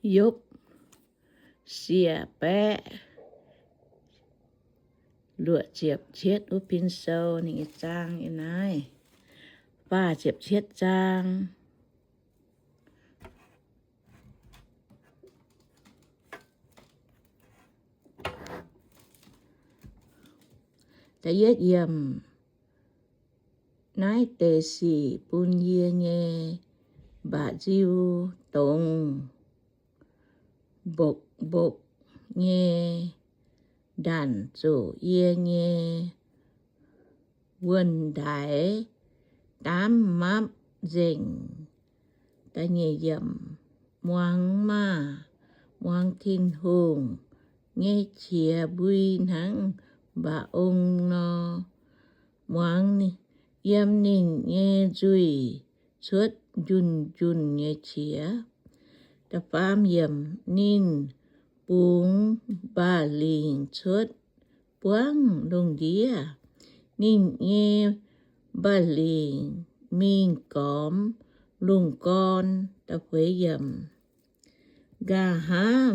Yopv siec baeqv luoqc ziepc cietv wuov pin sou ninh nyei zaang yiem naaiv. Faah ziepc cietv zaang. Da'yietv yiemc. Naaiv deix sic bun yie nyei mba'nziu dongz mbopv-mbopv nyei ndanc zuqc yie nyei wuonh ndaix daamv mapv nzengc. Muangx maah! Muangx Tin-Hungh nyei qiex mbui hnangv mba'ong nor, muangx yiem ninh nyei nzuih cuotv njunh njunh nyei qiex. Ninh bungx mba'lingc cuotv buangv lungh ndiev, ninh nyei mba'lingc mingh gormx lungh gorn. Nqa'haav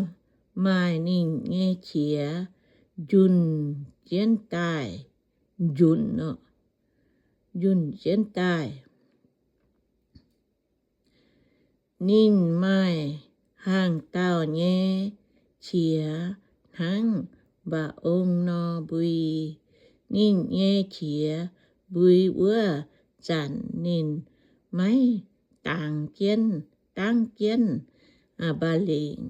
maaih ninh nyei qiex njunh jienv daaih, njunh, njunh jienv daaih. Ninh maaih hnaangx-daauh nyei qiex hnangv mba'ong nor mbui. Ninh nyei qiex mbui wuov zanc ninh maiv dangx jienv, dangv jienv mba'lingc.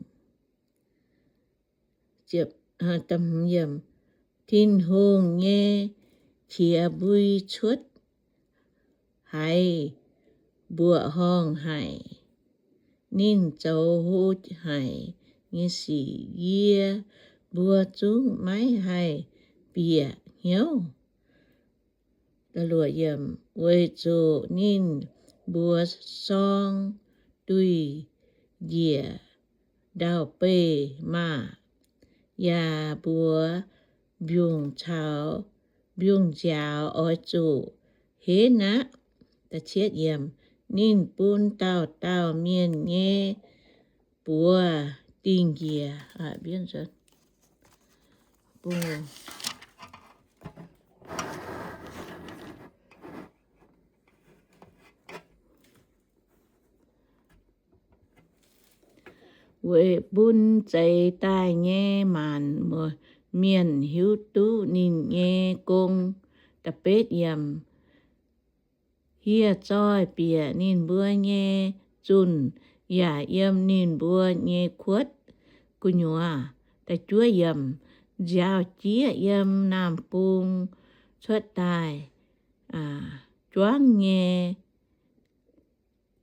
Tin-Hungh nyei qiex mbui cuotv haiz mbuoqc horngh haic. Ninh zoux hlo haic nyei sic yie mbuo zungv maiv haih bieqc hnyouv. Weic zuqc ninh mbuo sorng duih njiec ndau-beih maah! Yaac mbuox mbiungc caux mbiungc-nziaaux, Oix zuqc henv aqv. Ninh bun dauh dauh mienh nyei buoz dingh njiec. Weic bun zeix daaih nyei maanc mienh hiuv duqv ninh nyei gong. Hieh zoih bieqc ninh mbuo nyei zunh, yaac yiem ninh mbuo nyei kuotv gu'nyuoz. Nziaaux-jieqv yiem naamh bung cuotv daaih juangv nyei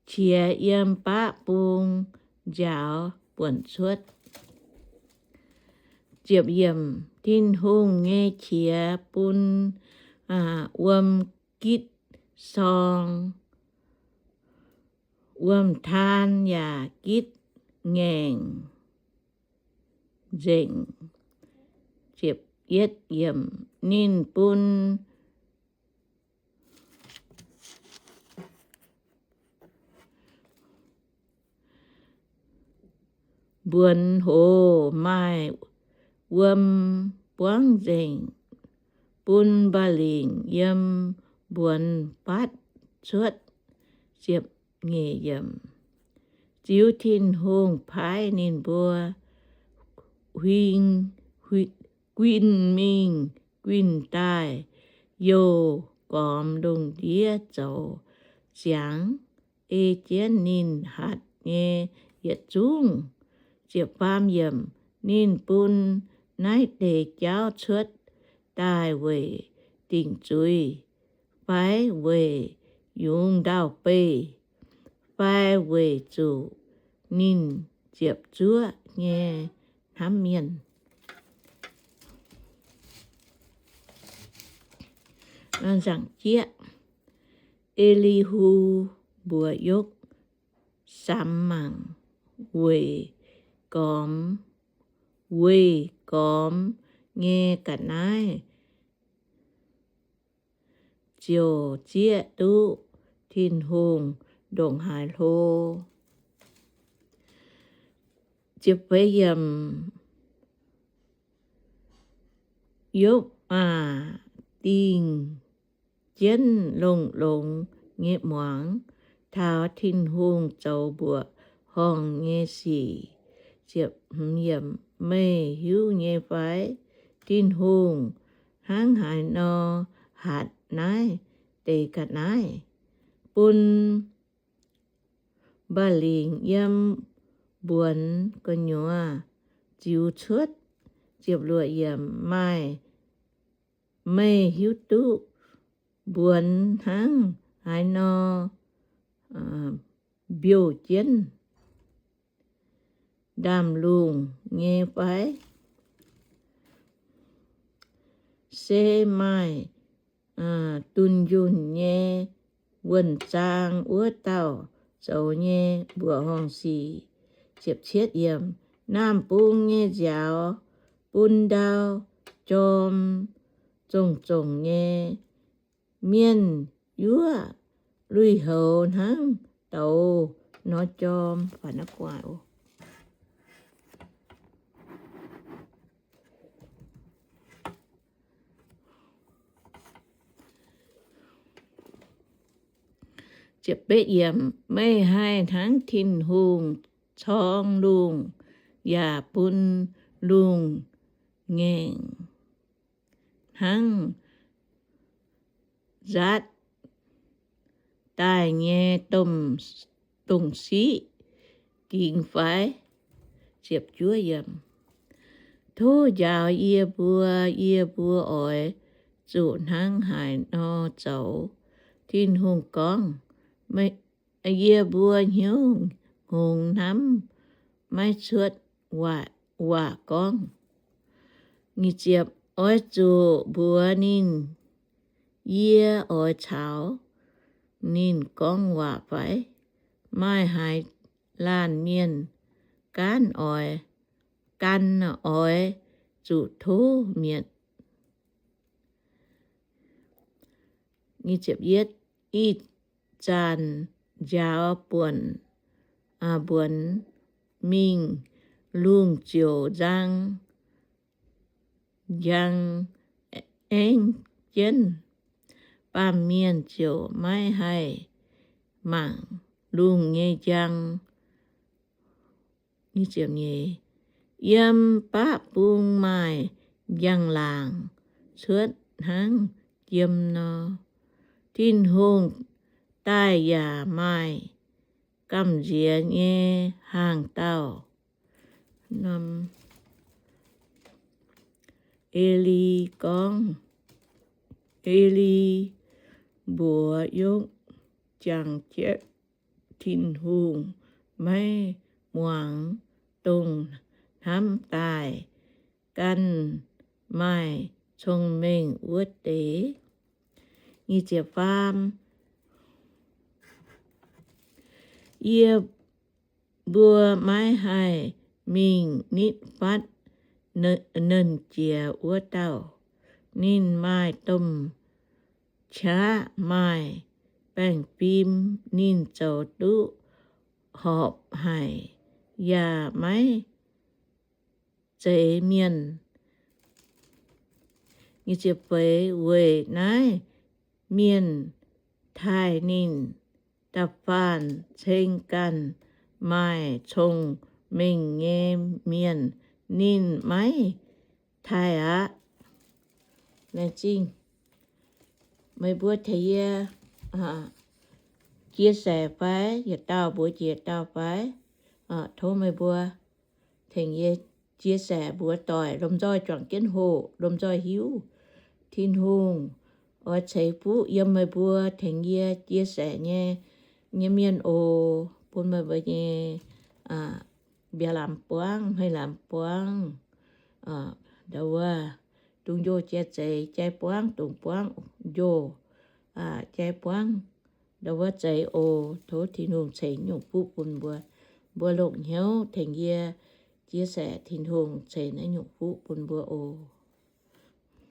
qiex yiem baqv bung nziaaux buonc cuotv. Tin-Hungh nyei qiex bun wuom gitv sorng, wuom-taan yaac gitv ngaengc nzengc. Ninh bun mbuonx hoz maaih wuom buangv nzengc, bun mba'lingc yiem mbuonx batv cuotv. Ziux Tin-Hungh paaiv ninh mbuo huing, guinh mingh guinh daaih, youh gormx lungh ndiev zoux ziangx, ei jienv ninh hatc nyei yietc zungv. Ninh bun naaiv deix jauv cuotv daaih weic dingc zuiz, fai weic yungz ndau-beih, fai weic zuqc ninh ziepc zuoqv nyei hnamv mienh. E^li^hu mbuox Yopv, Samx mangc, weih gormx, weih gormx nyei ga'naaiv ziouc zieqv duqv Tin-Hungh ndongc haaix hlo. Ziepc feix yiemc. Yopv aah, dingh jienv longx-longx nyei muangx taux Tin-Hungh zoux mbuoqc horngh nyei sic. Ziepc hmz yiemc. Meih hiuv nyei fai? Tin-Hungh hnangv haaix nor hatc naaiv deix ga'naaiv, bun mba'lingc yiem mbuonx gu'nyuoz ziux cuotv. Ziepc luoqc yiemc. Maaih, meih hiuv duqv mbuonx hnangv haaix nor mbiouh jienv ndaamv-lungh nyei fai? Se maaih dunh yunh nyei wuonh zaang wuov dauh zoux nyei mbuoqc horngh sic. Ziepc cietv yiemc. Naamh bung nyei nziaaux bun ndau jorm zongc zongc nyei, mienh yuoqv lui-houx hnangv douz nor jorm. Ziepc betv yiemc. Meih haih hnangv Tin-Hungh corng lungh, yaac bun lungh ngaengc hnangv nzaatv daaih nyei domh, domh siqv gingx fai? Ziepc juov yiemc. Tov njaaux yie mbuo, yie mbuo oix zuqc hnangv haaix nor zoux? Tin-Hungh gorngv, yie mbuo hnyouv hngongx hnamv maiv cuotv waac gorngv. Nyic ziepc. Oix zuqc mbuox ninh, yie oix caux ninh gorngv waac fai? Maaih haaix laanh mienh gan oix, gan oix zuqc tov mietc? Ih zanc njaaux buonc, mbuonx mingh, lungh ziouc nzang, njang aengv jienv. Baamh mienh ziouc maiv haih mangc lungh nyei njang. Yiem baqv bung maaih njang-laangc cuotv hnangv jiem nor. Tin-Hungh daaih yaac maaih gamh nziex nyei hnaangx-daauh. E^li gorngv, E^li mbuox Yopv, jangx jienv Tin-Hungh maiv muangx dongh hnamv daaih ganh maaih cong-mengh wuov deix. Yie mbuo maiv haih mingh nitv fatv Nernh Jiex wuov dauh. Ninh maaih domh qaqv, maaih baengh fim. Ninh zoux duqv horpc haic yaac maiv zeiz mienh. Weic naaiv mienh taaih ninh. Da'faanh ceng ganh maaih cong-mengh nyei mienh, ninh maiv taaih aqv. Laengz zingh meih mbuo tengx yie chia sẻ fai, yietc dauh mbuox jiex dauh fai. Tov meih mbuo tengx yie chia sẻ mbuox doic lomh nzoih juangc jienv hoqc, lomh nzoih hiuv Tin-Hungh oix ceix fuqv yiem meih mbuo tengx yie chia sẻ nyei, nyei mienh oc. Bun meih mbuo nyei mbiauz lamz buangv, hmei lamz buangv, ndau wuov, dungx njoh jai zeix, jai buangv dungx buangv, njoh jai buangv, ndau wuov zeix oc. Tov Tin-Hungh ceix nyungc fuqv bun mbuo. Mbuo longc hnyouv tengx yie chia sẻ, Tin-Hungh ceix naaiv nyungc fuqv bun mbuo oc.